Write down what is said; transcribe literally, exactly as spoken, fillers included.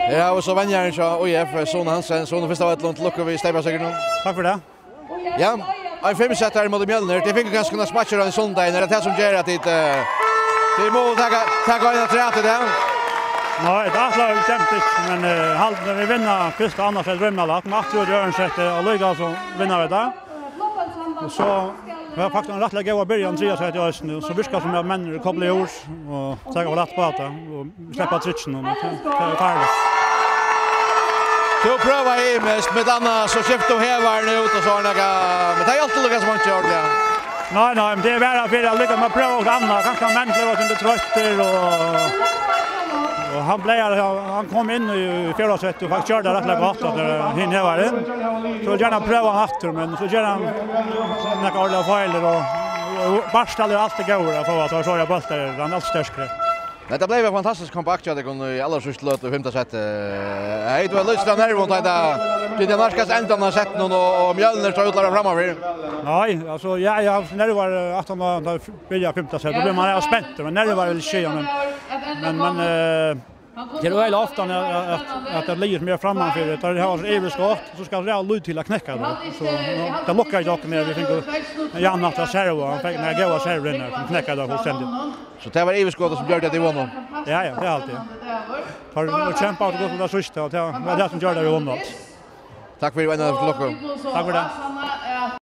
Ja, og so venjarin hjá ÍF, Sune Hansen. Sune, fyrst av øllum, til lukku við steypasigrinum. Takk fyri tað. Ja, ein fimm sett her móti Mjølnir. Tey fingu kanska nakrar smakkir á ein sunnudag, er tað tað sum ger at tit, eh, tit mugu taka, taka ein afturat í dag? Nei, tað ætlaðu vit bestemt ikki, men, eh, halda vit vinna fyrsta og annað sett rímiliga lætt, men aftur í øðrum sett, eh, og líka so vinna vit tað. Og so, vit hava faktiskt eina rættiliga góða byrjan, triðja sett í eisini, og so virkar sum at menn eru koplaðir úr og taka for lætt á tað, og sleppa tryggjunum, og tað, tað er farligt. Tú prøvar ymiskt, millum annað so skifti tú Hevarin út og so nakað, men tað hjálpti líka sum einki ordiliga. Nei, nei, men tað er bara fyri at líka man prøvar okkurt annað, kanska menn blíva eitt sindur troyttir, og, og hann bleiv, hann kom inn í fjórða sett og faktiskt gjørdi tað rættiliga gott, at, eh, hin Hevarin. So vil eg gjarna prøva hann aftur, men so ger hann nakrar ordiligar feilir, og, og Bartal er altíð góður at fáa, at fáa so bóltar, hann er altíð sterkur. Nei, tað bleiv eitt fantastiskt comeback hjá tykkum í allarsíðstu løtu í fimta seti. Eh, hevði tú lýst av nervum, tá tað, tí tað nærkast endan av settinum, og, og Mjølnir stóð illa frammanfyri? Nei, altso, ja, eg havi nervar, eh, aftan á, tá eg byrjaði fimta sett, tá blívur man spentur, men nervar vil eg ikki siga, men, men, men, eh, tað er øgiliga ofta at, at, at tað liggur meira frammanfyri, tá tey hava so yvirskot, so skal tað lítið til at knekka tað. So, nú, tað lukkaði ikki okkum meir, vit fingu Jan aftur at serva, hann fekk nakrar góðar servur inn har, sum knekkaði tað fullstendiga. So tað var yvirskotið sum gjørdi at tit vunnu? Ja, ja, tað er altíð. Teir kjempa og gott til tað síðsta, og tað var tað sum gjørdi at vit vunnu, altso. Takk fyri, og enn eina ferð til lukku. Takk fyri tað.